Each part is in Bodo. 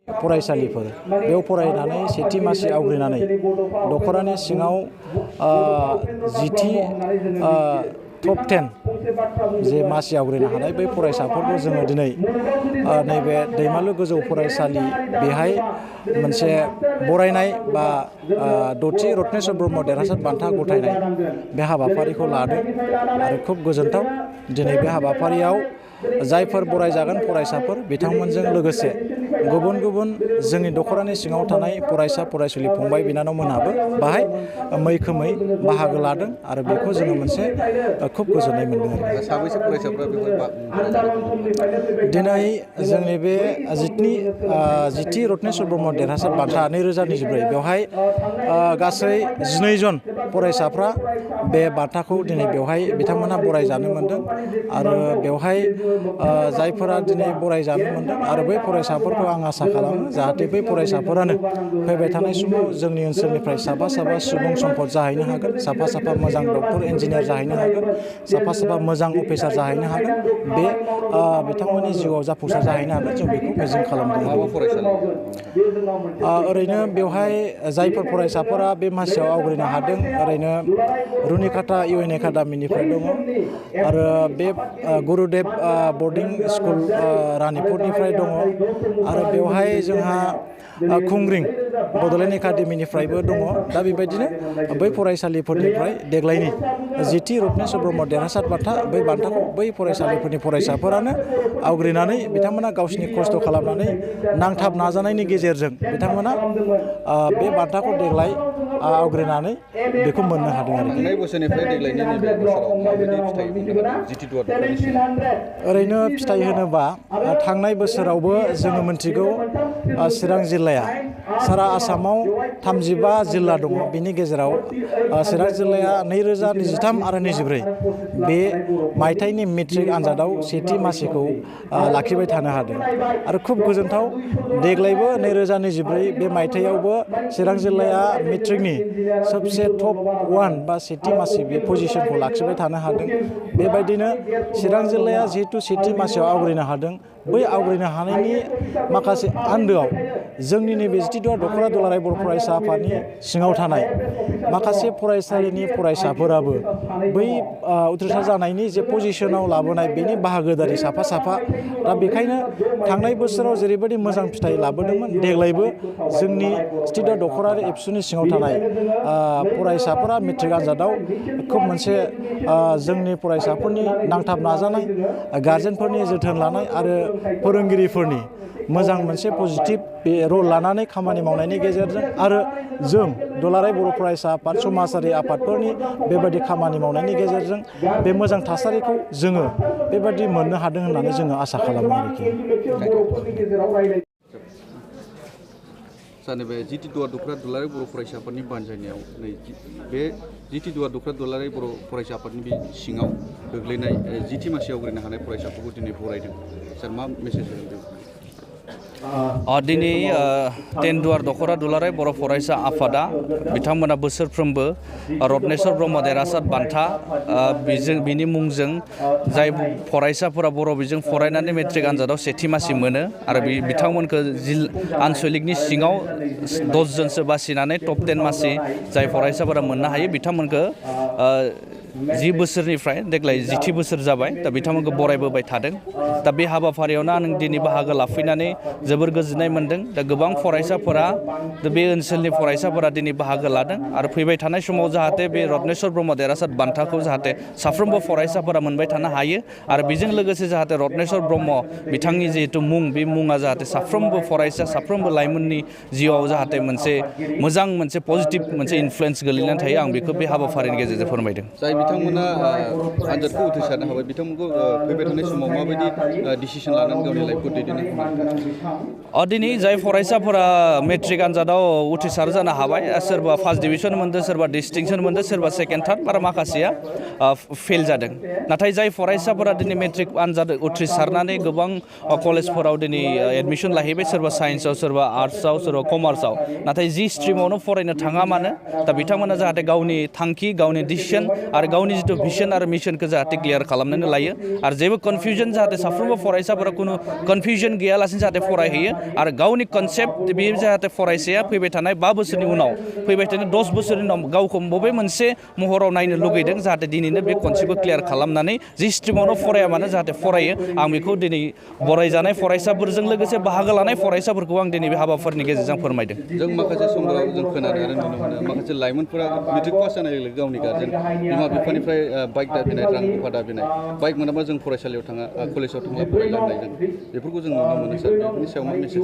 फरायसालिफोर बेयाव फरायनानै सेथि मासि आवग्रिनानै दख'रानि सिङाव जिथि टप 10 जे मासि आवग्रिनो हानाय बै फरायसाफोरखौ जोङो दिनै नैबे दैमालु गोजौ फरायसालि बेहाय मोनसे बरायनाय बा दथि रत्नेश्वर ब्रह्म देरहासार बान्था गथायनाय बे हाबाफारिखौ लादों आरो खुब गोजोनथाव दिनै बे हाबाफारियाव जायफोर बरायजागोन फरायसाफोर बिथांमोनजों लोगोसे गुबुन गुबुन जोंनि दख'रानि सिङाव थानाय फरायसा फरायसुलि फंबाय बिनानावमोनहाबो बाहाय मैखोमै बाहागो लादों आरो बेखौ जोङो मोनसे खुब गोजोननाय मोनदों आरो साबैसे फरायसाफोरा दिनै जोंनि बे जिथि रत्नेश्वर ब्रह्म देरहासार बान्था 2024 बेवहाय गासै 12 जन फरायसाफ्रा बे बान्थाखौ दिनै बेवहाय बिथांमोनहा बरायजानो मोनदों आरो बेवहाय जायफोरा दिनै बरायजानो मोनदों आरो बै फरायसाफोरखौ आं आसा खालामो जाहाथे बै फरायसाफोरानो फैबाय थानाय समाव जोंनि ओनसोलनिफ्राय साफा सुबुं सम्पद जाहैनो हागोन, साफा मोजां डक्टर इन्जिनियार जाहैनो हागोन, साफा मोजां अफिसार जाहैनो हागोन, बे बिथांमोननि जिउआव जाफुंसार जाहैनो हागोन जों बेखौ मिजिं खालामदों। ओरैनो बेवहाय जायफोर फरायसाफोरा बे मासियाव आवग्रिनो हादों ओरैनो रुनिकाटा UN एकाडेमिनिफ्राय दङ आरो बे गुरुदेब बर्डिं स्कुल रानिपुरनिफ्राय दङ आरो बेवहाय जोंहा खुंग्रिं बड'लेण्ड एकाडेमिनिफ्रायबो दङ। दा बेबायदिनो बै फरायसालिफोरनिफ्राय देग्लायनि जिथि रत्नेश्वर ब्रह्म देरहासार बान्था बै बान्थाखौ बै फरायसालिफोरनि फरायसाफोरानो आवग्रिनानै बिथांमोना गावसिनि खस्थ' खालामनानै नांथाब नाजानायनि गेजेरजों बिथांमोना बे बान्थाखौ देग्लाय आवग्रिनानै बेखौ मोननो हादों आरो थांनाय बोसोरनिफ्राय देग्लायनि नैबे बोसोराव माबायदि फिथाइ मोननो हादों जिथि दुवार दख'रानि सिङाव? ओरैनो फिथाइ होनोबा थांनाय बोसोरावबो जोङो मिथिगौ चिरां जिल्लाया सारा आसामाव 35 जिल्ला दङ बिनि गेजेराव चिरां जिल्लाया 2023 आरो 24 बे मायथाइनि मेट्रिक आनजादाव सेथि मासिखौ लाखिबाय थानो हादों आरो खुब गोजोनथाव देग्लायबो 2024 बे मायथाइयावबो चिरां जिल्लाया मेट्रिकनि सबसे टप 1 बा सेथि मासि बे पजिशनखौ लाखिबाय थानो हादों। बेबायदिनो चिरां जिल्लाया जिहेतु सेथि मासियाव आवग्रिनो हादों बै आवग्रिनो हानायनि माखासे आन्दोआव जोंनि नैबे जिथि दख'रा दुलाराय बर' फरायसा आफादनि सिङाव थानाय माखासे फरायसालिनि फरायसाफोराबो बै उथ्रिसार जानायनि जे पजिशनाव लाबोनाय बेनि बाहागोदारि साफा दा बेखायनो थांनाय बोसोराव जेरैबायदि मोजां फिथाइ लाबोदोंमोन देग्लायबो जोंनि जिथि दख'रा एबसुनि सिङाव थानाय फरायसाफोरा मेट्रिक आनजादाव खुब मोनसे जोंनि फरायसाफोरनि नांथाब नाजानाय गार्जेनफोरनि जोथोन लानाय आरो फोरोंगिरिफोरनि मोजां मोनसे पजिटिभ बे रल लानानै खामानि मावनायनि गेजेरजों आरो जों दुलाराय बर' फरायसा आफाद समाजारि आफादफोरनि बेबायदि खामानि मावनायनि गेजेरजों बे मोजां थासारिखौ जोङो बेबायदि मोननो हादों होननानै जोङो आसा खालामो आरोखि। बे जिथि दुवार दख'रा दुलाराय बर' फरायसा आफादनि बानजायनायाव बे जिथि दुवार दख'रा दुलाराय बर' फरायसा आफादनि बे सिङाव गोग्लैनाय जिथि मासि आवग्रिनो हानाय फरायसाफोरखौ दिनै बरायदों। सार मा मेसेज होदों? दिनै टेनदुवार दख'रा दुलाराय बर' फरायसा आफादा बिथांमोना बोसोरफ्रोमबो रत्नेश्वर ब्रह्म देरहासार बान्था बिनि मुंजों जाय फरायसाफोरा बर' बिजों फरायनानै मेट्रिक आनजादाव सेथि मासि मोनो आरो बिथांमोनखौ आनसलिकनि सिङाव 10 जनसो बासिनानै टप 10 मासि जाय फरायसाफोरा मोननो हायो बिथांमोनखौ 10 बोसोरनिफ्राय देग्लाय 10थि बोसोर जाबाय दा बिथांमोनखौ बरायबोबाय थादों। दा बे हाबाफारियावनो आं दिनै बाहागो लाफैनानै जोबोर गोजोननाय मोन्दों। दा गोबां फरायसाफोरा बे ओनसोलनि फरायसाफोरा दिनै बाहागो लादों आरो फैबाय थानाय समाव जाहाथे बे रत्नेश्वर ब्रह्म देरहासार बान्थाखौ जाहाथे साफ्रोमबो फरायसाफोरा मोनबाय थानो हायो आरो बेजों लोगोसे जाहाथे रत्नेश्वर ब्रह्म बिथांनि जिहेतु मुं बे मुङा जाहाथे साफ्रोमबो फरायसा साफ्रोमबो लाइमोननि जिउआव जाहाथे मोनसे मोजां मोनसे पजिटिभ मोनसे इनफ्लुयेन्स गोलैनानै थायो आं बेखौ बे हाबाफारिनि गेजेरजों फोरमायदों। जाय बिथांमोना आनजादखौ उथ्रिसारनो हाबाय बिथांमोनखौ फैबाय थानाय समाव माबायदि डिसिसन लानानै गावनि लाइफखौ दैदेननो दिनै जाय फरायसाफोरा मेट्रिक आनजादाव उथ्रिसार जानो हाबाय सोरबा फार्स्ट डिभिसन मोनदों सोरबा डिस्टिंसन मोनदों सोरबा सेकेन्ड थार्ड आरो माखासेया फेल जादों। नाथाय जाय फरायसाफोरा दिनै मेट्रिक आनजाद उथ्रिसारनानै गोबां कलेजफोराव दिनै एडमिसन लाहैबाय सोरबा साइन्सआव सोरबा आर्ट्सआव सोरबा कमार्सआव नाथाय जि स्ट्रिमावनो फरायनो थाङा मानो दा बिथांमोना जाहाथे गावनि थांखि गावनि डिसिसन आरो गावनि जिथु भिजन आरो मिशनखौ जाहाथे क्लियार खालामनानै लायो आरो जेबो कनफिउजन जाहाथे साफ्रोमबो फरायसाफोरा खुनु कनफिउजन गैयालासिनो जाहाथे फरायहैयो आरो गावनि कनसेप्ट बे जाहाथे फरायसाया फैबाय थानाय 5 बोसोरनि उनाव फैबाय थानाय 10 बोसोरनि उनाव गावखौ बबे मोनसे महराव नायनो लुगैदों जाहाथे दिनैनो बे कनसेप्टखौ क्लियार खालामनानै जि स्ट्रिमावनो फराया मानो जाहाथे फरायो आं बेखौ दिनै बरायजानाय फरायसाफोरजों लोगोसे बाहागो लानाय फरायसाफोरखौ आं दिनै बे हाबाफारिनि गेजेरजों फोरमायदों। जों माखासे समफोराव जों खोनानो आरो नुनो मोनो माखासे लाइमोनफोरा मेट्रिक पास जानाय लोगो गावनि गारजेन बिमा बिफानिफ्राय बाइक दाबिनाय रां रुफा दाबिनाय बाइक मोनाबा जों फरायसालियाव थाङा कलेजाव थांला फरायला होननाय बेफोरखौ जों नुनो मोनो सार बेफोरनि सायाव मा मेसेज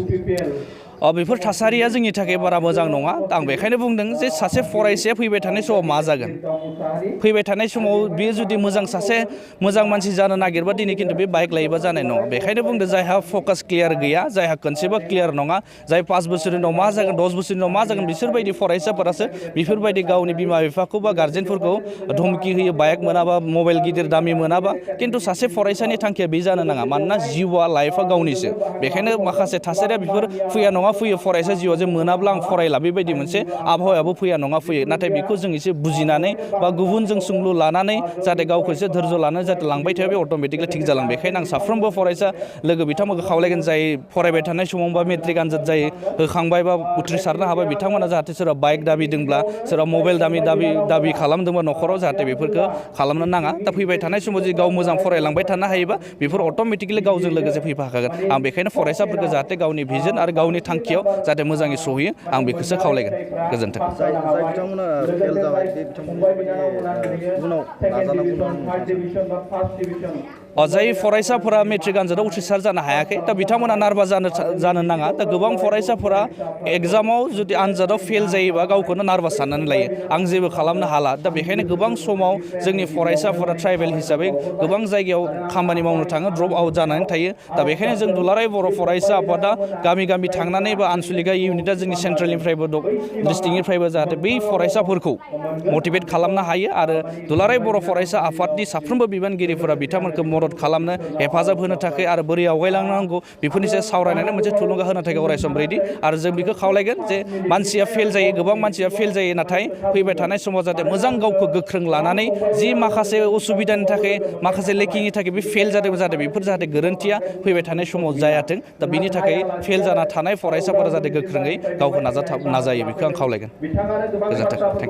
बेफोर थासारिया जोंनि थाखाय बारा मोजां नङा आं बेखायनो बुंदों जे सासे फरायसाया फैबाय थानाय समाव मा जागोन फैबाय थानाय समाव बेयो जुदि सासे मोजां मानसि जानो नागिरबा दिनै खिन्थु बे बाइक लायोबा जानाय नङा बेखायनो बुंदों जायहा फकास क्लियार गैया जायहा कनसेप्टआ क्लियार नङा जाय 5 बोसोरनि उनाव मा जागोन 10 बोसोरनि उनाव मा जागोन बिसोरबायदि फरायसाफोरासो बेफोरबायदि गावनि बिमा बिफाखौ बा गार्जेनफोरखौ धमकि होयो बाइक मोनाबा मबाइल गिदिर दामि मोनाबा खिन्थु सासे फरायसानि थांखिया बे जानो नाङा मानोना जिउआ लाइफआ गावनिसो बेखायनो माखासे थासारिया बेफोर फैया नङा फैयो फरायसा जिउआव जे मोनाब्ला आं फरायला बेबायदि मोनसे आबहावायाबो फैया नङा फैयो नाथाय बेखौ जों एसे बुजिनानै बा गुबुनजों सोंलु लानानै जाहाथे गावखौ एसे धैर्य लानानै जाहाथे लांबाय थायो बे अट'मेटिकलि थिग जालाङो बेखायनो आं साफ्रोमबो फरायसा लोगो बिथांमोनखौ खावलायगोन जाय फरायबाय थानाय समाव बा मेट्रिक आनजाद जायो होखांबाय बा उथ्रिसारनो हाबाय बिथांमोना जाहाथे सोरबा बाइक दाबिदोंब्ला सोरबा मबाइल दाबि खालामदोंबा न'खराव जाहाथे बेफोरखौ खालामनो नाङा दा फैबाय थानाय समाव जुदि गाव मोजां फरायलांबाय थानो हायोबा बेफोर अट'मेटिकलि गावजों लोगोसे फैफाखागोन आं बेखायनो फरायसाफोरखौ जाहाथे गावनि भिजन आरो गावनि थांखियाव जाहाथे मोजाङै सहैयो आं बेखौसो खावलायगोन गोजोन्थों। जाय बिथांमोना फेल जाबाय बे बिथांमोननि उनाव नाजानांगौ जाय फरायसाफोरा मेट्रिक आनजादाव उथ्रिसार जानो हायाखै दा बिथांमोना नार्भास जानो नाङा दा गोबां फरायसाफोरा एग्जामाव जुदि आनजादाव फेल जायोबा गावखौनो नार्भास साननानै लायो आं जेबो खालामनो हाला दा बेखायनो गोबां समाव जोंनि फरायसाफोरा ट्राइबेल हिसाबै गोबां जायगायाव खामानि मावनो थाङो ड्रप आउट जानानै थायो दा बेखायनो जों दुलाराय बर' फरायसा आफादा गामि गामि थांनानै बा आनसलिका इउनिटआ जोंनि सेन्ट्रेलनिफ्रायबो डिस्ट्रिक्टनिफ्रायबो जाहाथे बै फरायसाफोरखौ मटिभेट खालामनो हायो आरो दुलाराय बर' फरायसा आफादनि साफ्रोमबो बिबानगिरिफोरा बिथांमोनखौ मदद खालामनो हेफाजाब होनो थाखाय आरो बोरै आवगायलांनांगौ बेफोरनि सायाव सावरायनानै मोनसे थुलुंगा होनो थाखाय अरायसम रेडि आरो जों बेखौ खावलायगोन जे मानसिया फेल जायो गोबां मानसिया फेल जायो नाथाय फैबाय थानाय समाव जाहाथे मोजां गावखौ गोख्रों लानानै जि माखासे उसुबिदानि थाखाय माखासे लेकिंनि थाखाय बे फेल जादों जाहाथे बेफोर जाहाथे गोरोन्थिया फैबाय थानाय समाव जायाथों दा बिनि थाखाय फेल जाना थानाय फरायसाफोरा जाहाथे गोख्रोङै गावखौ नाजायो बेखौ आं खावलायगोन गोजोन्थों।